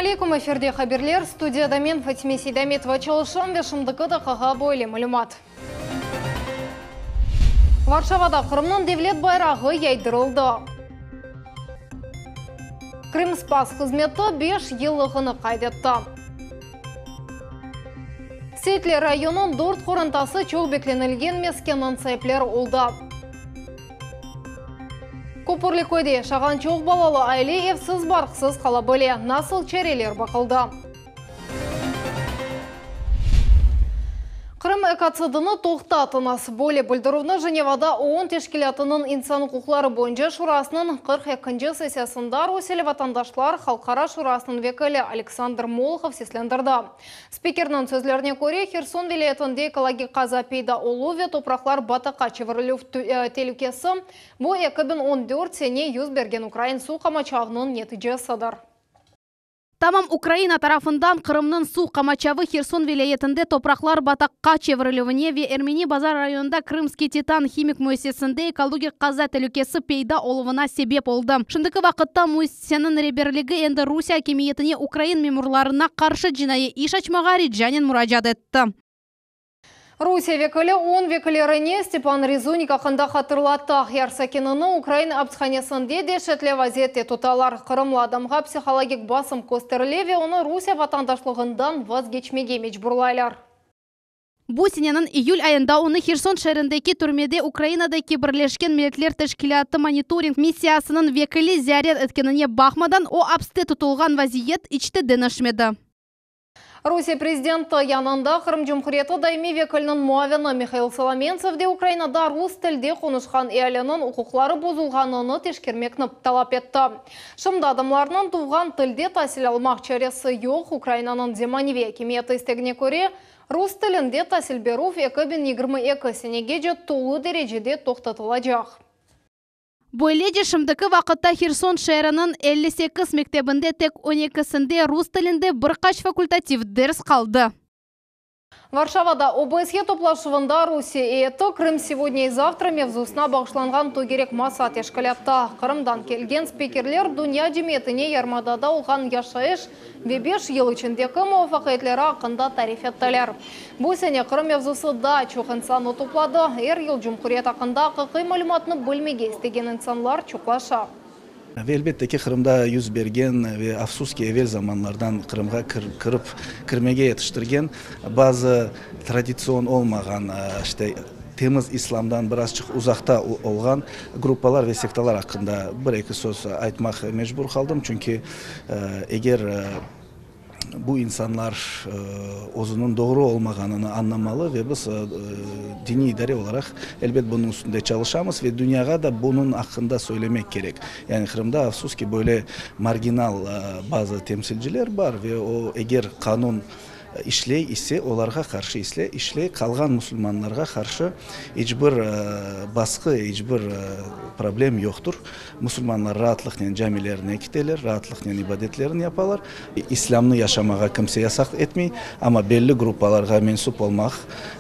Selâm aleyküm, efirde haberler, studiyada men, Fatime Seydametova, çalışam ve şimdiki daqiqağa böyle malümat. Varşavada Qırımnıñ devlet bayrağı yaydırıldı. Krımspas hızmeti beş yıllığını qayd etti. Seyitler rayonınıñ dört qorantası çoq beklenilgen meskenniñ saipleri oldı. Köpürliköyde yaşağan çoq balalı aile evsiz-barqsız qala bile. Nasıl çareler baqıldı? Qırım ekotsidini toqtatıñız! Böyle bildirüvni Jenevada OON teşkilâtınıñ insan uquqları boyunca şurasınıñ 42-nci sessiyasında rusiyeli vatandaşlar Halqara şurasınıñ vekili Aleksandr Molohov seslendirdi. Spikerniñ sözlerine köre, Herson vilâyetinde ekologik qaza peyda oluv ve topraqlar bataqqa çevirilüv telükesi, bu 2014 sene yüz bergen ukrain suv qamaçavınıñ neticesidir. Tamam Ukraina tarafından Qırımnıñ suv qamaçavı Herson vilâyetinde topraqlar bataqqa çevirilüvine ve Ermeni Bazar rayonında Krımskiy titan himik müessisesinde ekologik qaza telükesi peyda oluvına sebep oldı. Şimdiki vaqıtta müessiseniñ reberligi endi Rusiye akimiyetine ukrain memurlarına qarşı cinaiy iş açmağa ricanen muracaat etti. Rusiye vekili OON vekillerine Stepan Rezunik aqqında hatırlattı. Aqyar sakinini ukrain apishanesinde deşetli vaziyette tutalar. Qırımlı adamğa psihologik basım kösterile ve onı Rusiye vatandaşlığından vazgeçmege mecburlaylar. Bu seneniñ iyül ayında onı Herson şeerindeki türmede Ukrainadaki Birleşken Milletler Teşkilâtı monitoring missiyasınıñ vekili ziyaret etkenine baqmadan, o apiste tutulğan vaziyet iç te deñişmedi. Rusiye prezidenti yanında Qırım Cumhuriyeti daimiy vekiliniñ muavini Mihail Solomentsev de Ukrainada rus tilde qonuşqan ealiniñ uquqları bozulğanını teşkermekni talap etti. Şimdi adamlarnıñ tuvğan tilde tasil almaq çaresi yoq, Ukrainanıñ zemaneviy akimiyeti istegine köre, rus tilinde tasil berüv 2022 senegece tolu derecede toqtatılacaq. Böylece, şimdiki vaqıtta Herson şeeriniñ 58 mektebinde tek 12-sinde rus tilinde bir qaç fakultativ ders qaldı. Varşavada OBSYE toplaşuvında Rusiye eyyeti Krım segodnâ i zavtra mevzusına bağışlanğan tögerek masa teşkil etti. Qırımdan kelgen spikerler dünya cemiyetine yarımadada olğan yaşayış ve beş yıl içindeki muvafaqiyetleri aqqında tarif ettiler. Bu sene Qırım mevzusı daa çoq insannı topladı. Er yıl cumhuriyet aqqında aqiqiy malümatnı bilmege istegen insanlar çoqlaşa. Ve elbette ki, Qırımda yüz bergen ve afsus ki, evel zamanlardan Qırımğa kirip kirmege yetiştirgen bazı traditsion olmağan, işte, temiz islamdan birazçıq uzaqta olğan gruppalar ve sektalar aqqında bir-eki söz aytmaq mecbur qaldım. Çünki eger bu insanlar özüniñ doğru olmağanını añlamalı ve biz diniy idare olaraq elbet bunıñ üstünde çalışamız ve dünyağa da bunıñ aqqında söylemek kerek. Yani Qırımda afsus ki, böyle marginal bazı temsilciler bar ve o eger qanun işley ise, olarğa qarşı işley, qalğan musulmanlarğa qarşı iç bir basqı, iç bir problem yoqtır. Musulmanlar raatlıqnen camilerine kiteler, raatlıqnen ibadetlerini yapalar. İslâmnı yaşamağa kimse yasaq etmey, amma belli gruppalarğa mensüp olmaq,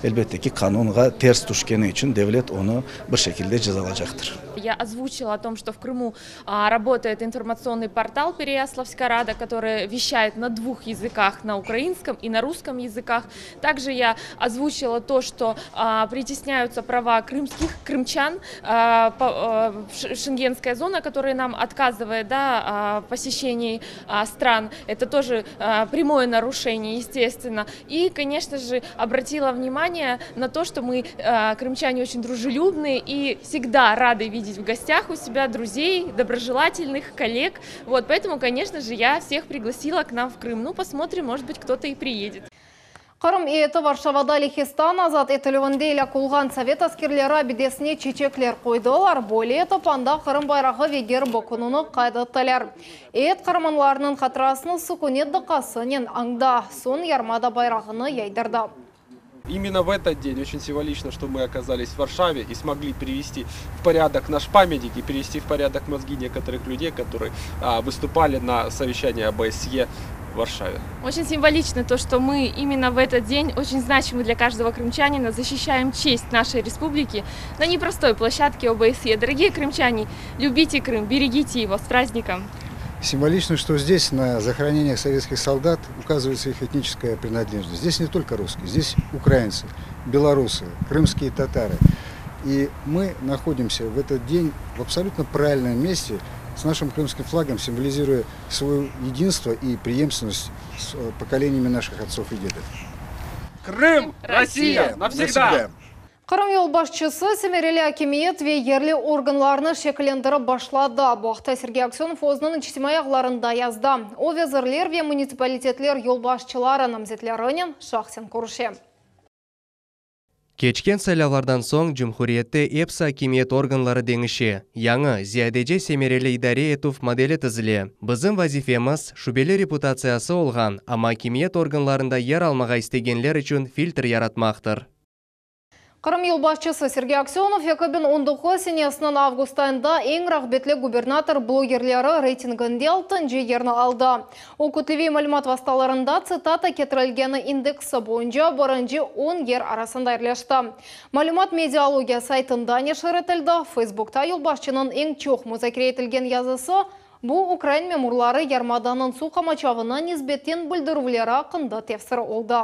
elbette ki, qanunğa ters tüşkeni içün devlet onı bir şekilde cezalacaqtır. Я озвучила о том, что в Крыму работает информационный портал Переяславская Рада, который вещает на двух языках, на украинском и на русском языках. Также я озвучила то, что притесняются права крымских крымчан, шенгенская зона, которая нам отказывает, да, в посещении стран. Это тоже прямое нарушение, естественно. И, конечно же, обратила внимание на то, что мы, крымчане, очень дружелюбные и всегда рады видеть в гостях у себя друзей, доброжелательных коллег. Вот, поэтому, конечно же, я всех пригласила к нам в Крым. Ну, посмотрим, может быть, кто-то и приедет. Qırım eyyeti Varşavada Lehistan azat etilüvinde elâk olğan sovet askerleri abidesine çeçekler qoydılar. Böyle etip anda Qırım bayrağı ve gerbi kününi qayd ettiler. Eyyet qaramanlarınıñ hatırasını sukünet daqqasınen añdı. Soñ yarımada bayrağını yaydırdı. Именно в этот день очень символично, что мы оказались в Варшаве и смогли привести в порядок наш памятник и привести в порядок мозги некоторых людей, которые выступали на совещании ОБСЕ в Варшаве. Очень символично то, что мы именно в этот день, очень значимый для каждого крымчанина, защищаем честь нашей республики на непростой площадке ОБСЕ. Дорогие крымчане, любите Крым, берегите его. С праздником! Символично, что здесь, на захоронениях советских солдат, указывается их этническая принадлежность. Здесь не только русские, здесь украинцы, белорусы, крымские татары. И мы находимся в этот день в абсолютно правильном месте с нашим крымским флагом, символизируя свое единство и преемственность с поколениями наших отцов и дедов. Крым! Россия! Навсегда! Навсегда! Qırım yolbaşçısı semereli akimiyet ve yerli organlarnı şekillendirip başladı. Bu aqta Sergey Aksönov özüniñ içtimaiy ağlarında yazdı. O, vezirler ve munitsipalitetler yolbaşçıları namzetlerinen şahsen körüşe. Keçken saylavlardan soñ cumhuriyette epsi akimiyet organları deñişe, yañı, ziyadece semereli idare etüv modeli tizile. Bizim vazifemiz, şübeli reputatsiyası olğan, amma akimiyet organlarında yer almağa istegenler içün filtr yaratmaqtır. Qırım yolbaşçısı Sergey Aksönov 2019 senesiniñ avgust ayında eñ rağbetli gubernator blogerleri reytinginde altıncı yerni aldı. O, kütleviy malümat vastalarında tsitata ketirilgeni indeksi boyunca birinci on yer arasında yerleşti. Malümat Medialogiya saytında neşir etildi. Feysbukta yolbaşçınıñ eñ çoq muzakere etilgen yazısı, bu ukrain memurları yarımadanıñ suv qamaçavına nisbeten bildirüvleri aqqında tefsiri oldı.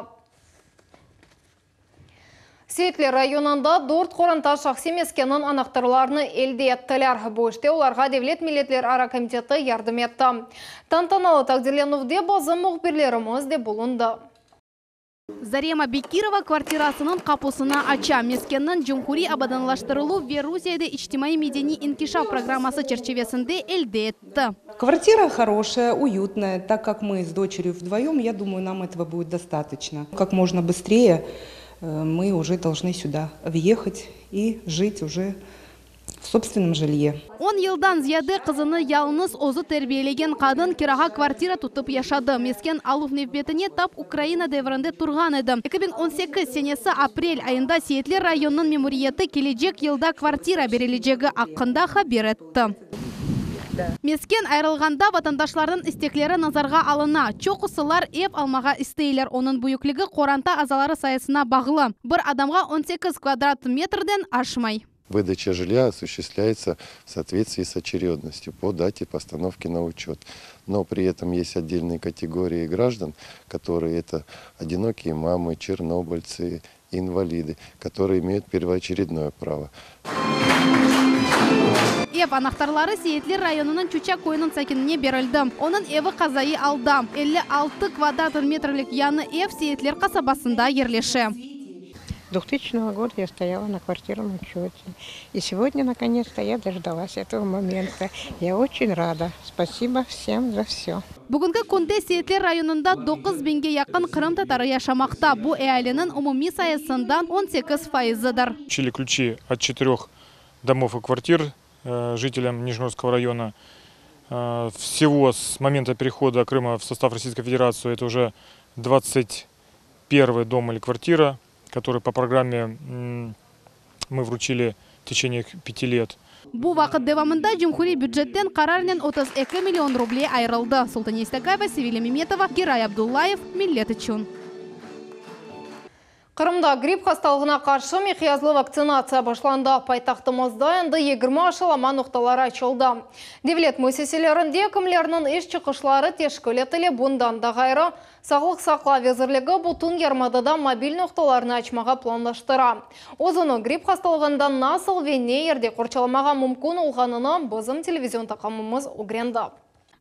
Seyitler rayonında dört qoranta şahsiy meskenniñ anahtarlarını elde ettiler. Bu işte olarğa Devlet milletlerara komiteti yardım etti. Tantanalı taqdirlenüvde bizim mühbirlerimiz de bulundı. Zarema Bekirova kvartirasınıñ qapusını aça. Meskenniñ Cumhuriy abadanlaştırıluv ve Rusiyede içtimaiy-medeniy inkişaf programması çerçivesinde elde etti. Kvartira хорошая, уютная. Так как мы с дочерью вдвоем, я думаю, нам этого будет достаточно. Как можно быстрее мы уже должны сюда въехать и жить уже в собственном жилье. On yıldan ziyade qızını yalıñız özü terbiyelegen qadın kirağa kvartira tutıp yaşadı. Mesken aluv nevbetine tap Ukraina devrinde turğan edi. 2018 senesi aprel ayında Seyitler rayonınıñ memuriyeti kelecek yılda kvartira berilecegi aqqında haber etti. Mesken ayırılğanda vatandaşlarnıñ istekleri nazarğa alına. Çoqusılar ev almağa isteyler, onıñ büyükligi qoranta azaları sayısına bağlı, bir adamğa 18 kvadrat metrden aşmay. Выдача жилья осуществляется в соответствии с очередностью по дате постановки на учет. Но при этом есть отдельные категории граждан, которые это одинокие мамы, чернобыльцы, инвалиды, которые имеют первоочередное право. Ev anahtarları Seyitler rayonınıñ Çuça köyüniñ sakinine berildi. Onıñ evi qazaiy alda. 56 kvadrat metrlik yañı ev Seyitler qasabasında yerleşe. 2000 года я стояла на квартирном учете. И сегодня, наконец-то, я дождалась этого момента. Я очень рада. Спасибо всем за все. Bugünki künde Seyitler rayonında 9 biñge yaqın qırımtatarı yaşamaqta. Bu ealiniñ umumiy sayısından 18 fayızıdır. Вручили ключи от четырех домов и квартир жителям Нижегородского района. Всего с момента перехода Крыма в состав Российской Федерации это уже 21 дом или квартира, который по программе мы вручили в течение 5 лет. Bu vaqıt devamında cumhuriy bücetten qararnen 32 million ruble ayırıldı. Sultaniye Istakayeva, Sevilya Memetova, Giray Abdullayev, Millet içün. Qırımda gripp hastalığına qarşı miqyaslı vaktsinatsiya başlandı. Paytahtımızda endi 20 aşılama noqtaları açıldı. Devlet müessiselerinde ekimlerniñ iş çıqışları teşkil etile. Bundan da ğayrı, Sağlıq saqlav vezirligi bütün yarımadada mobil noqtalarnı açmağa planlaştıra. Özüni gripp hastalığından nasıl ve ne yerde qorçalamağa mümkün olğanını bizim televizion taqımımız ögrendi.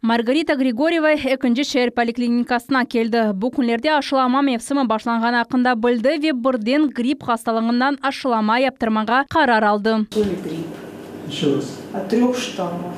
Margarita Grigoryeva ekinci şeer poliklinikasına keldi. Bu künlerde aşılama mevsimi başlanğanı aqqında bildi ve birden gripp hastalığından aşılama yaptırmağa qarar aldı. Грипп. Еще раз. От трех штаммов.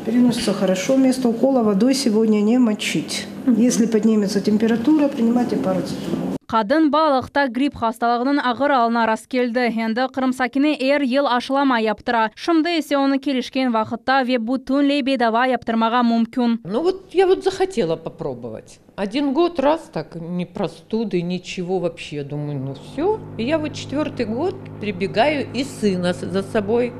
Переносится хорошо. Место укола водой сегодня не мочить. Если поднимется температура, принимайте парацетамол. Qadın balalıqta gripp hastalığınıñ ağır alına rastkeldi. Endi Qırım sakini er yıl aşılama yaptıra. Şimdi ise onı kelişken vaqıtta ve bütünley bedava yaptırmağa mümkün. Ну вот я вот захотела попробовать. Один год раз так, ни простуды, ничего вообще. Думаю, ну все. И я вот четвертый год прибегаю и сына за собой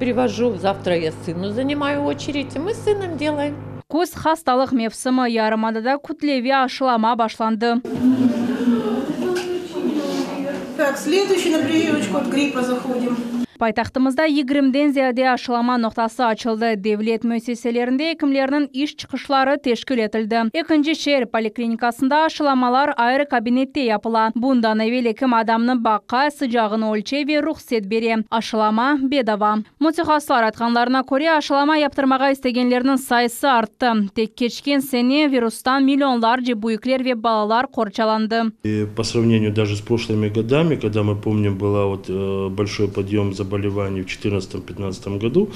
привожу. Завтра я сыну занимаю очередь, и мы с сыном делаем. Küz hastalıq mevsimi yarımadada kütleviy aşılama başlandı. Так, следующий на прививочку от гриппа заходим. Paytahtımızda yigirmiden ziyade aşılama noqtası açıldı, devlet müessiselerinde ekimlerniñ iş çıqışları teşkil etildi. Ekinci şeer poliklinikasında aşılamalar ayrı kabinette yapıla. Bundan evel ekim adamnı baqa, sıcağını ölçe ve ruhset bere. Aşılama bedava. Mütehassıslar aytqanlarına köre, aşılama yaptırmağa istegenlerniñ sayısı arttı. Tek keçken sene virustan millionlarce büyükler ve balalar qorçalandı. Po sravnenию даже с прошлыми годами, когда мы помним, была вот большой подъем заболеваний в четырнадцатом-пятнадцатом году,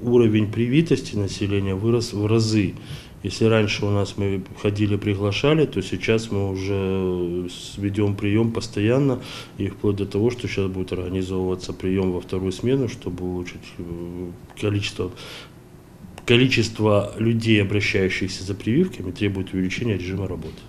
уровень привитости населения вырос в разы. Если раньше у нас мы ходили, приглашали, то сейчас мы уже ведем прием постоянно, и вплоть до того, что сейчас будет организовываться прием во вторую смену, чтобы улучшить количество, количество людей, обращающихся за прививками, требует увеличения режима работы.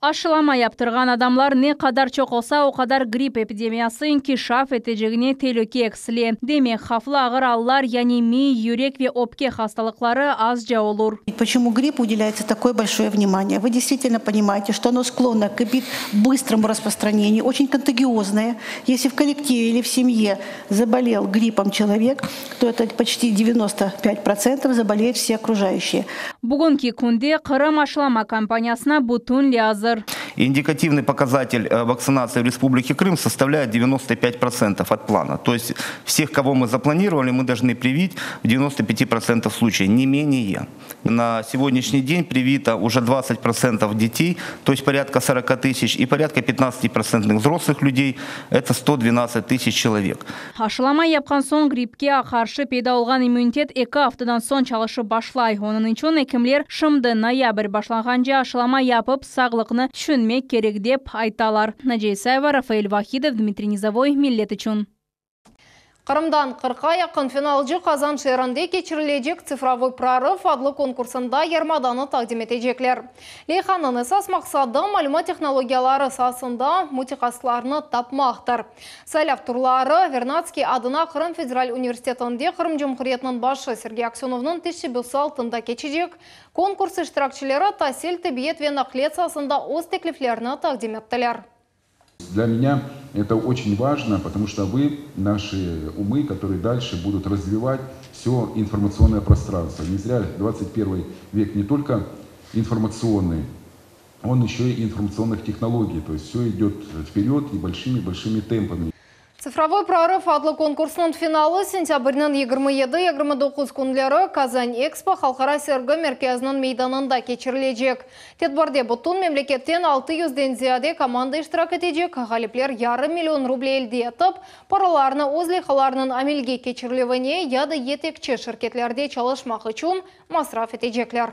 Aşılama yaptırğan adamlar ne qadar çoq olsa, o qadar gripp epidemiyası inkişaf etecegine telüke eksile. Demek, havflı ağır allar, yani miy, yürek ve öpke hastalıqları azca olur. Почему гриппу уделяется такое большое внимание? Вы действительно понимаете, что оно склонно к быстрому распространению, очень контагиозное. Если в коллективе или в семье заболел гриппом человек, то это почти 95% заболеют все окружающие. Bugünki künde Qırım aşılama kampaniyasına bütünley azır. Индикативный показатель вакцинации в Республике Крым составляет 95% от плана. То есть всех, кого мы запланировали, мы должны привить в 95% случаев, не менее. На сегодняшний день привито уже 20% детей, то есть порядка 40 тысяч, и порядка 15% взрослых людей, это 112 тысяч человек. Aşılama yapqan soñ grippke qarşı peyda olğan immunitet eki aftadan soñ çalışıp başlay. Onıñ içün ekimler şimdi noyabr başlanğance aşılama yapıp sağlıqnı tüşünmek kerek dep aytalar. Naciye İsayeva, Rafael Vahidov, Dmitriy Nizovoy, Millet içün. Qırımdan 40-qa yaqın finalcı Qazan şeerinde keçirilecek Цифровой прорыв adlı konkursında yarımadanı taqdim etecekler. Leyhanıñ esas maqsadı malümat tehnologiyaları saasında mütehassıslarnı tapmaqtır. Saylav turları Vernadskiy adına Qırım federal universitetinde Qırım Cumhuriyetiniñ başı Sergey Aksönovnıñ teşebbüsi altında keçecek. Konkurs iştirakçileri tasil, tibbiyet ve naqliyat saasında öz tekliflerini taqdim ettiler. Для меня это очень важно, потому что вы наши умы, которые дальше будут развивать все информационное пространство. Не зря 21 век не только информационный, он еще и информационных технологий. То есть все идет вперед и большими-большими темпами. Цифровой прорыв adlı konkursnıñ finalı sentâbrniñ 27-29 künleri Kazan Expo halqara sergi merkeziniñ meydanında keçirilecek. Tedbirde bütün memleketten 600-den ziyade komanda iştirak etecek. Ğalipler yarım million ruble elde etip, paralarını öz leyhalarınıñ amelge keçirilüvine ya da yetekçi şirketlerde çalışmaq içün masraf etecekler.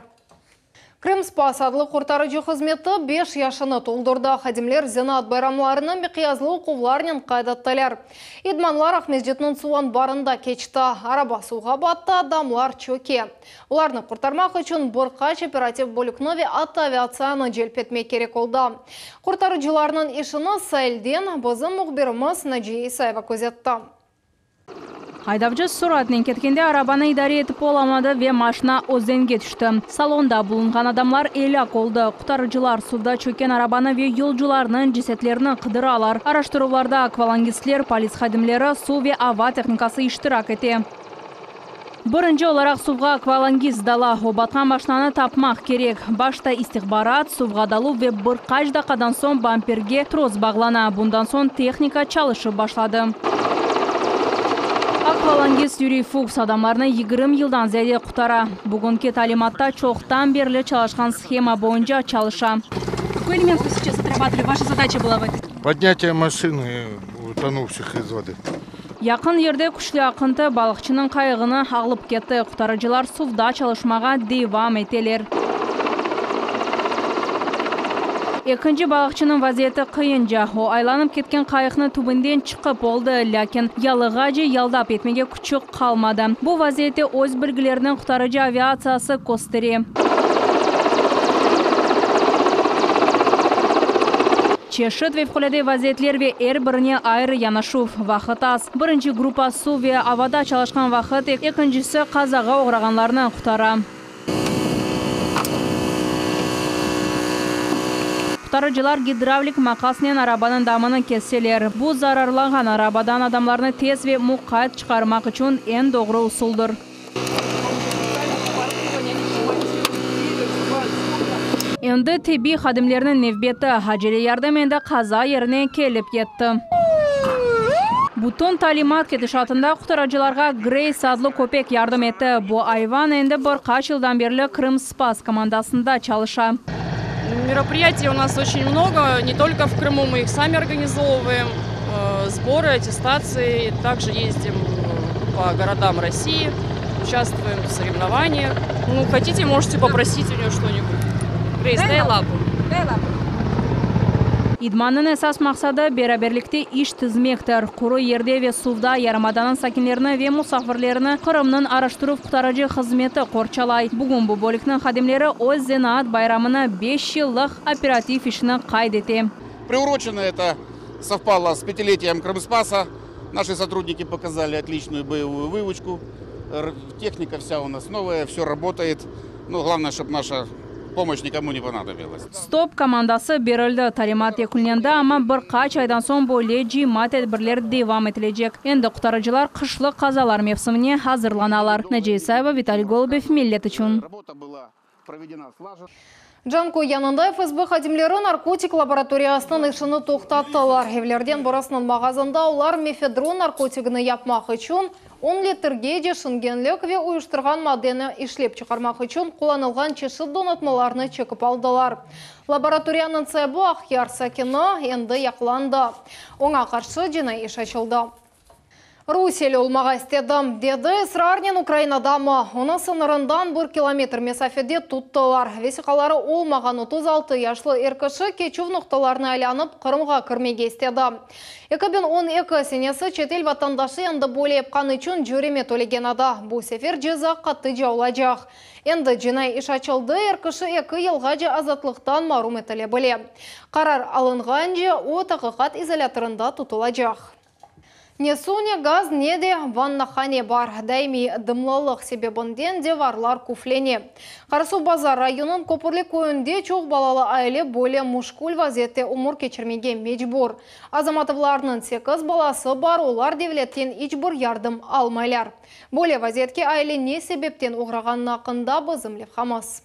Krımspas adlı qurtarıcı hızmeti 5 yaşını toldurdı. Hadimler zenaat bayramlarını miqyaslı oquvlarnen qayd ettiler. İdmanlar Aqmescitniñ suv anbarında keçti. Araba suvğa battı, adamlar çöke. Olarnı qurtarmaq içün bir qaç operativ bölükni ve atta aviatsiyanı celp etmek kerek oldı. Qurtarıcılarnıñ işini sailden bizim mühbirimiz Naciye İsayeva közetti. Aydavcı suratnen ketkende arabanı idare etip olamadı ve maşina özenge tüşti. Salonda bulunğan adamlar elâk oldı. Qurtarıcılar suvda çökken arabanı ve yolcularnıñ cesetlerini qıdıralar. Araştıruvlarda akvalangistler, polis hadimleri, suv ve ava tehnikası iştirak ete. Birinci olaraq suvğa akvalangist dala. O batqan maşinanı tapmaq kerek. Başta istihbarat, suvğa daluv ve bir qaç daqqadan soñ bamperge tros bağlana. Bundan soñ tehnika çalışıp başladı. Akvalangist Yuriy Fuks adamlarnı 20 yıldan ziyade qurtara. Bugünki talimatta çoqtan berli çalışqan shema boyunca çalışa. Какой элемент вы сейчас отрабатывали? Ваша задача была в этой? Поднятие машины, утонувших из воды. Yaqın yerde küçlü aqıntı balıqçınıñ qayığını alıp ketti. Qurtarıcılar suvda çalışmağa devam eteler. Ekinci balıqçınıñ vaziyeti qıyınca. O aylanıp ketken qayıqnıñ tübünden çıqıp oldı, lâkin yalığace yaldap yetmege küçü qalmadı. Bu vaziyette öz bilgilerini qurtarıcı aviatsiyası köstere. Çeşit fevqulâde vaziyetler ve er birine ayrı yanaşuv. Vaqıt az. Birinci gruppa suv ve avada çalışqan vaqıt, ekincisi qazağa oğrağanlarnı qurtara. Qurtarıcılar gidravlik maqasnen arabanıñ damını kesseler. Bu, zararlanğan arabadan adamlarnı tez ve muqayt çıqarmaq içün eñ doğru usuldır. Endi tibbiy hadimlerniñ nevbeti. Acele yardım endi qaza yerine kelip yetti. Bütün talimat ketişatında qurtarıcılarğa Greys adlı köpek yardım etti. Bu ayvan endi bir qaç yıldan berli Krım-Spas komandasında çalışa. Мероприятий у нас очень много, не только в Крыму, мы их сами организовываем, сборы, аттестации, также ездим по городам России, участвуем в соревнованиях. Ну, хотите, можете попросить у нее что-нибудь. Грейс, дай лапу. Дай лапу. İdmannıñ esas maqsadı, beraberlikte iş tizmektir. Quru yerde ve suvda yarımadanıñ sakinlerini ve musafirlerini Qırımnıñ araştıruv-qurtarıcı hızmeti qorçalay. Bugün bu bölükniñ hadimleri öz zenaat bayramını, beş yıllıq operativ işini qayd ete. Приурочено это совпало с пятилетием Крымспаса. Наши сотрудники показали отличную боевую выучку. Техника вся у нас новая, все работает. Ну, главное, чтобы наша помощь никому не понадобилась. Stop komandası berildi, talimat yekünlendi, amma bir qaç aydan soñ böyle cıyma tedbirler devam etilecek. Endi qurtarıcılar qışlıq qazalar mevsimine azırlanalar. Naciye İsayeva, Vitaliy Golubev, Millet içün. Canköy yanında FSB hadimleri narkotik laboratoriyasınıñ işini toqtattılar. Evlerden birisiniñ mağazında olar mefedron narkotigini yapmaq içün on litrgece şingenlik ve uyuştırğan maddeni işlep çıqarmaq içün qullanılğan çeşit donatmalarnı çekip aldılar. Laboratoriyanıñ saibi Aqyar sakini endi yaqalandı. Oña qarşı cinaiy iş açıldı. Rusiyeli olmağa istedim, dedi israrnen ukrain adamı. Onı sıñırından bir kilometr mesafede tuttılar. Vesiqaları olmağan 36 yaşlı er kişi keçüv noqtalarını aylanıp Qırımğa kirmege istedi. 2012 senesi çetel vatandaşı endi böyle yapqanı içün cöreme tölegen edi. Bu sefer ceza qatıca olacaq. Endi cinaiy iş açıldı, er kişi eki yılğace azatlıqtan marum etile bile. Qarar alınğance o, taqiqat izolâtorında tutulacaq. Ne suv, ne gaz, ne de vannahane bar. Daimiy dımlılıq sebebinden divarlar küflene. Qarasuvbazar rayonınıñ Köpürli köyünde çoq balalı aile böyle müşkül vaziyette ömür keçirmege mecbur. Azamatovlarnıñ sekiz balası bar, olar devletten iç bir yardım almaylar. Böyle vaziyetke aile ne sebepten oğrağanı aqqında bizim levhamız.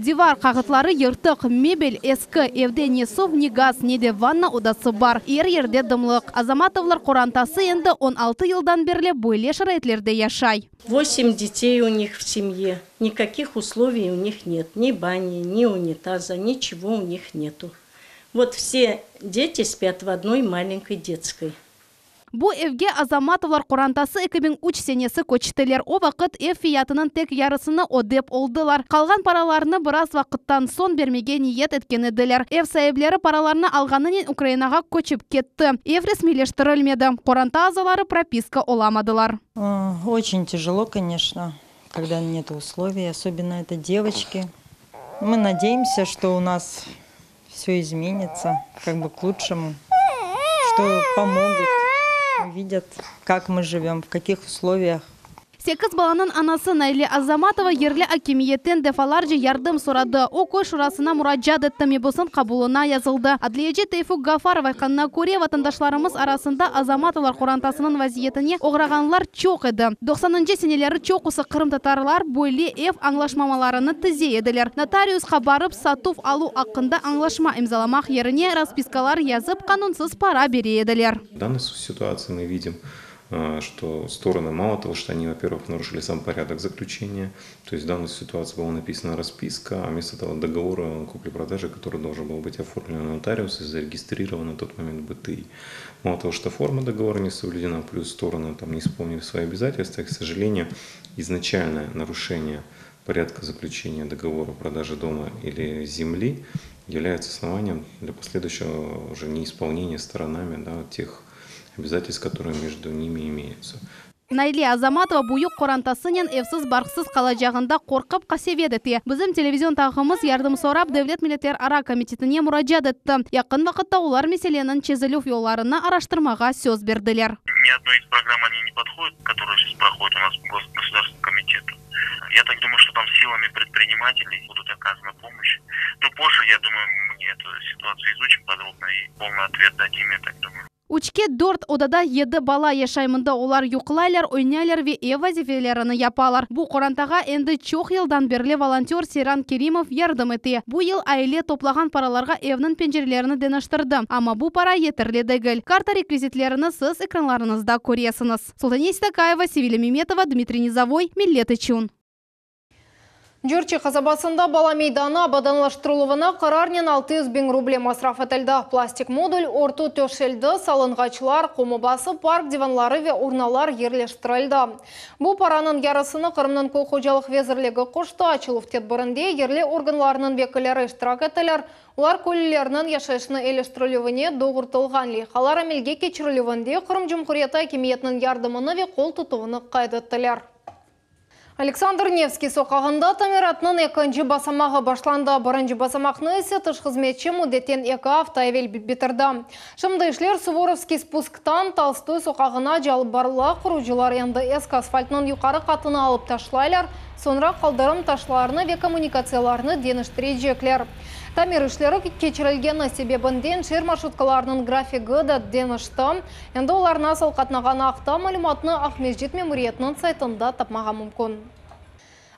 Divar kâğıtları yırtıq, mebel eski, evde ne suv, ne gaz, ne de vanna odası bar. Er yerde dımlıq. Azamatovlar qorantası endi 16 yıldan berli böyle şaraitlerde yaşay. Восемь детей у них в семье. Никаких условий у них нет. Ни бани, ни унитаза, ничего у них нету. Вот все дети спят в одной маленькой детской. Bu evge Azamatovlar qorantası 2003 senesi köçtiler. O vaqıt ev fiyatınıñ tek yarısını ödep oldılar. Qalğan paralarnı biraz vaqıttan soñ bermege niyet etken ediler. Ev saipleri paralarnı alğanınen Ukrainağa köçip ketti. Ev resmiyleştirilmedi. Qoranta azaları propiska olamadılar. Очень тяжело, конечно, когда нет условий, особенно это девочки. Мы надеемся, что у нас все изменится, как бы к лучшему, что помогут, увидят, как мы живем, в каких условиях. Sekiz balanıñ anası Nayle Azamatova yerli akimiyetten defalarca yardım soradı. O, köy şurasına muracaat etti, mebusnıñ qabulına yazıldı. Adliyeci Teyfuk Gafarov aytqanına köre, vatandaşlarımız arasında Azamatovlar qorantasınıñ vaziyetine oğrağanlar çoq edi. Doqsanıncı seneleri çoqusı qırımtatarlar böyle ev añlaşmamalarını tize ediler. Notariusqa barıp, satuv-aluv aqqında añlaşma imzalamaq yerine raspiskalar yazıp, qanunsız para bere ediler. В данной ситуации мы видим, что стороны мало того, что они, во-первых, нарушили сам порядок заключения, то есть в данной ситуации была написана расписка, а вместо того договора купли-продажи, который должен был быть оформлен у нотариуса и зарегистрирован на тот момент БТИ. Мало того, что форма договора не соблюдена, плюс стороны там не исполнили свои обязательства, и, к сожалению, изначальное нарушение порядка заключения договора продажи дома или земли является основанием для последующего уже неисполнения сторонами, да, тех обязательств, которые между ними имеются. Nayle Azamatova büyük qorantasınen evsiz-barqsız qalacağından qorqıp qasevet ete. Bizim televizion taqımımız yardım sorap Devlet milletlerara komitetine muracaat etti. Yaqın vaqıtta olar meseleniñ çezilüv yollarını araştırmağa söz berdiler. Ни одной из программ они не подходят, которые сейчас проходят у нас в Государственном комитете. Я так думаю, что там силами предпринимателей будут оказана помощь. Но позже, я думаю, мы эту ситуацию изучим подробно и полный ответ дадим, я так думаю. Üçke dört odada yedi bala yaşay. Mında olar yuqlaylar, oynaylar ve ev vazifelerini yapalar. Bu qorantağa endi çoq yıldan berli volontör Seyran Kerimov yardım ete. Bu yıl aile toplağan paralarğa evniñ pencerelerini deñiştirdi. Amma bu para yeterli degil. Karta rekvizitlerini siz ekranlarıñızda köresiñiz. Sultaniye Seytakayeva, Sevilâ Memetova, Dmitriy Nizovoy, Millet içün. Cürçi qasabasında bala meydanı abadanlaştırıluvına qararnen 600 biñ ruble masraf etildi. Plastik modul örtü töşeldi, salınğaçlar, qum obası, park divanları ve urnalar yerleştirildi. Bu paranıñ yarısını Qırımnıñ köy hocalıq vezirligi qoştı. Açıluv tedbirinde yerli organlarnıñ vekilleri iştirak ettiler. Olar köylülerniñ yaşayışını eyiliştirilüvine doğrultılğan leyhalar amelge keçirilüvinde Qırım Cumhuriyeti akimiyetiniñ yardımını ve qol tutuvını qayd ettiler. Aleksandr Nevskiy soqağında tamiratnıñ ekinci basamağı başlandı. Birinci basamaqnı ise tış hızmetçi müddetten eki afta evel bitirdi. Şimdi işler Suvorovskiy spusktan Tolstoy soqağınace alıp barıla, qurucılar endi eski asfaltnıñ yuqarı qatını alıp taşlaylar, soñra qaldırım taşlarını ve kommunikatsiyalarnı deñiştirecekler. Tamir işleri keçirilgeni sebebinden şeer marşrutkalarınıñ grafigi da deñişti. Endi olar nasıl qatnağanı aqta malümatnı Aqmescit memuriyetiniñ saytında tapmağa mümkün.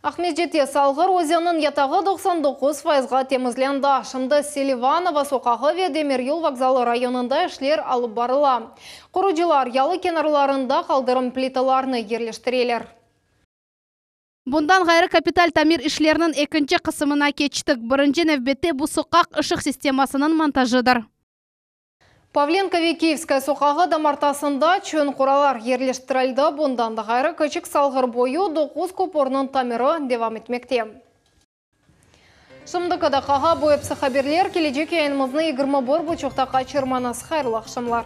Aqmescitte Salğır özeniniñ yatağı 99 fayızğa temizlendi. Şimdi Selivanova soqağı ve demiryol vokzalı rayonında işler alıp barıla. Qurucılar yalı kenarlarında qaldırım plitalarını yerleştireler. Bundan ğayrı, kapital tamir işleriniñ ekinci qısımına keçtik. Birinci nevbette bu soqaq ışıq sistemasınıñ montajıdır. Pavlenko ve Kiyevskaya soqağı damartasında çöñ qoralar yerleştirildi. Bundan da ğayrı, Kiçik Salğır boyu doquz köpürniñ tamiri devam etmekte. Şimdiki daqqağa bu episi haberler. Kelecek yayınımıznı 21 buçuqta qaçırmañız. Hayırlı aqşamlar!